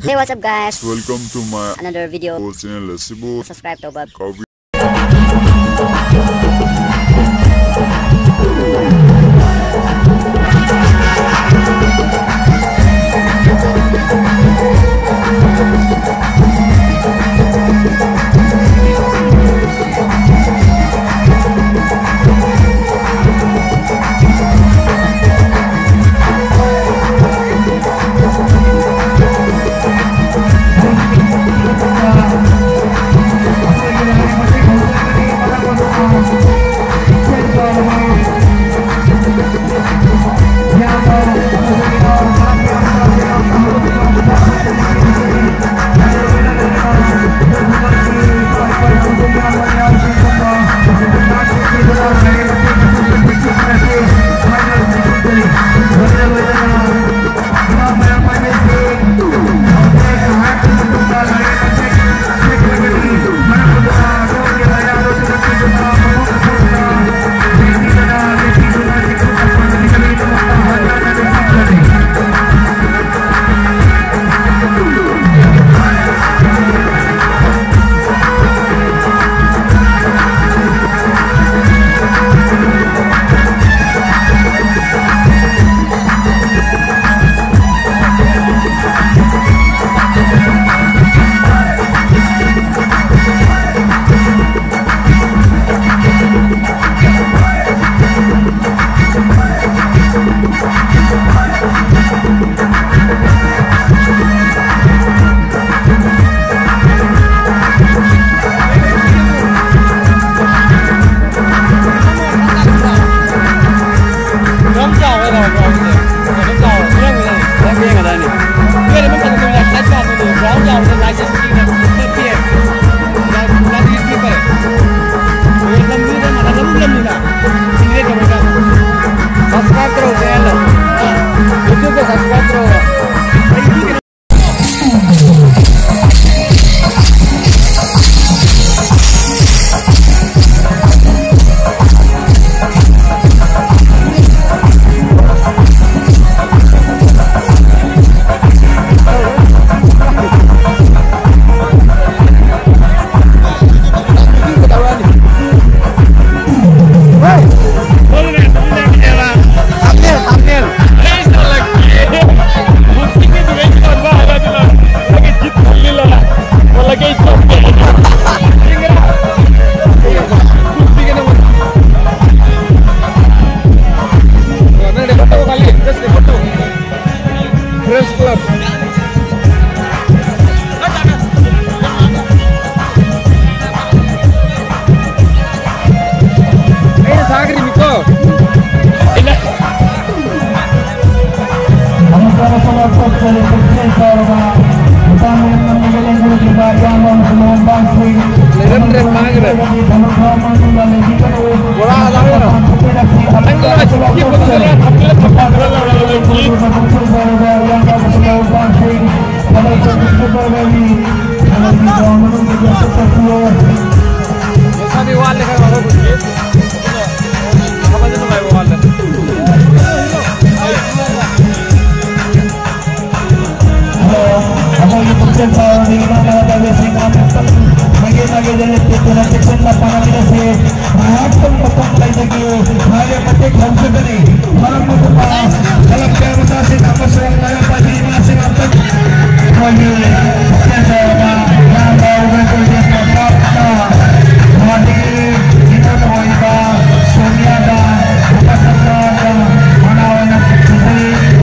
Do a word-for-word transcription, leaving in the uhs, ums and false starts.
Hey, what's up, guys? Welcome to my another video channel ꯑꯁꯤꯕꯨ subscribe ꯇꯧꯕ ꯀꯥꯎꯕꯤ꯫ Subscribe करो channel, YouTube पे subscribe करो। ꯂꯩꯔꯝꯗ꯭ꯔꯦ, ꯃꯥꯡꯈ꯭ꯔꯦ꯫ ꯕꯣꯔꯥ ꯂꯧꯔꯣ꯫ ꯅꯪ ꯂꯣꯏ ꯁꯤꯒꯤ ꯃꯊꯛꯇ ꯊꯝꯖꯤꯜꯂ ꯊꯝꯖꯤꯜꯂ ꯂꯧꯔꯣ, ꯂꯧꯔꯣ, ꯂꯧꯔꯣ꯫ ꯂꯩꯁꯥꯕꯤ ꯋꯥꯠꯂꯦ ꯈꯔ ꯈꯔ ꯍꯧꯖꯤꯛ꯫ ꯊꯕꯛꯁꯦ ꯅꯨꯡꯉꯥꯏꯕ ꯋꯥꯠꯂꯦ꯫ ꯑꯩꯈꯣꯏꯒꯤ ꯄꯨꯛꯆꯦꯜ ꯆꯥꯎꯔꯕ ꯏꯃꯥ ꯅꯔꯥ ꯇꯥꯕꯤꯁꯤꯡ ꯑꯃꯨꯛꯇꯪ ꯃꯥꯏꯀꯩ ꯃꯥꯏꯀꯩꯗ ꯂꯦꯞꯇꯨꯅ ꯆꯦꯛꯁꯤꯟꯅ ꯄꯥꯟꯅꯃꯤꯟꯅꯁꯤ꯫ ꯉꯥꯏꯍꯥꯛꯇꯪ ꯃꯇꯝ ꯂꯩꯖꯒꯦ꯫ ꯉꯥꯏꯔꯦ ꯃꯇꯦꯛ ꯍꯧꯖꯒꯅꯤ꯫ ꯃꯔꯝ ꯑꯗꯨꯅ ꯀꯂꯝ ꯄꯥꯏꯕ ꯃꯆꯥꯁꯤꯡ ꯑꯃꯁꯨꯡ ꯃꯥꯏ ꯄꯥꯏꯕꯤ ꯏꯃꯥꯁꯤꯡ ꯑꯃꯨꯛꯇꯪ ꯑꯩꯈꯣꯏꯒꯤ ꯄꯨꯛꯆꯦꯜ ꯆꯥꯎꯔꯕ ꯏꯌꯥꯝꯕ ꯑꯣꯏꯕ ꯑꯩꯈꯣꯏꯒꯤ ꯄ꯭ꯔꯇꯥꯞꯅ ꯈ꯭ꯋꯥꯏꯗꯒꯤ ꯏꯅꯧ ꯑꯣꯏꯕ ꯁꯣꯅꯤꯌꯥꯗ ꯎꯄꯁꯝꯅꯗ ꯃꯅꯥ ꯑꯣꯏꯅ ꯄꯤꯊꯣꯛꯆꯔꯤ꯫